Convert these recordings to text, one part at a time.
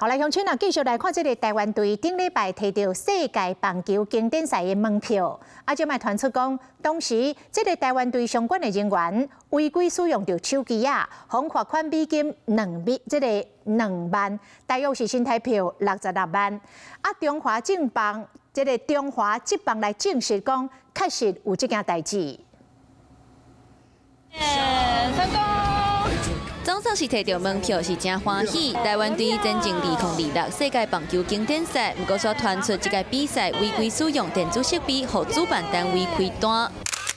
好來，鄉親啊，繼續來看這个台灣隊頂禮拜提著世界棒球經典賽的門票，啊，這擺傳出講，當時這个台灣隊相關的人員違規使用著手機仔，予罰款美金兩美，這个2萬，大約是新台幣66萬。啊，中華職棒這个中華職棒來證實講，確實有這件代誌。成功！總算是提著門票是誠歡喜。台灣隊前進2026世界棒球經典賽，毋過煞傳出這个比賽違規使用電子設備，予主辦單位開單。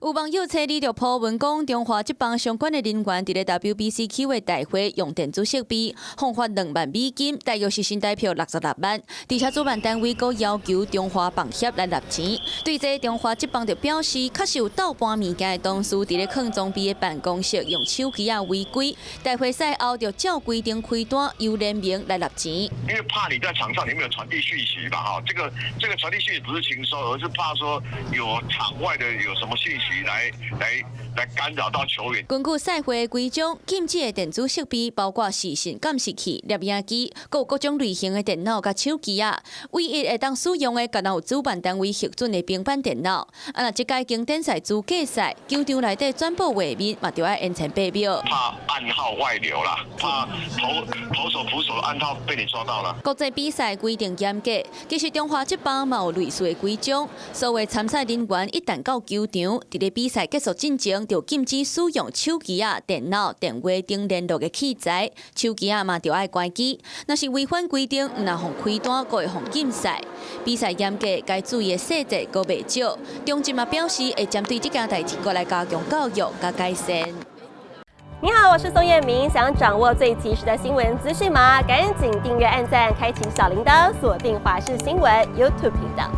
有網友揣著 po 文講，中華職棒相關的人員佇咧 WBC 的大會用電子設備，予罰2萬美金，大約是新台幣66萬。而且主辦單位閣要求中華棒協來納錢。對這中華職棒就表示，確實有倒搬物件的同事佇咧囥裝備的辦公室用手機仔違規。大會賽後就照規定開單，由聯盟來納錢。因為怕你在場上你沒有傳遞訊息吧？哈，這個傳遞訊息不是情搜，而是怕說有場外的有什麼訊息來干擾到球員。根據賽會規章，禁止的電子設備包括視訊監視器、攝影機，閣有各種類型的電腦佮手機仔。唯一會當使用的，干焦有主辦單位核准的平板電腦。啊，若這屆經典賽資格賽，球場內底轉播畫面嘛，著愛延前8秒。怕暗號外流啦，怕投手捕手的暗號被你抓到了。國際比賽規定嚴格，其實中華職棒嘛有類似的規章。所有參賽人員一旦到球場，佇咧比賽結束進前，就禁止使用手機仔、電腦、電話等聯絡的器材，手機仔嘛著愛關機。若是違反規定，毋但予開單，閣會予禁賽。比賽嚴格，該注意的細節閣袂少。中職嘛表示會針對這件代誌，閣來加強教育佮改善。你好，我是宋燕明。想掌握最及時的新聞資訊嗎？趕緊訂閱、按讚、開啟小鈴鐺，鎖定華視新聞 YouTube 頻道。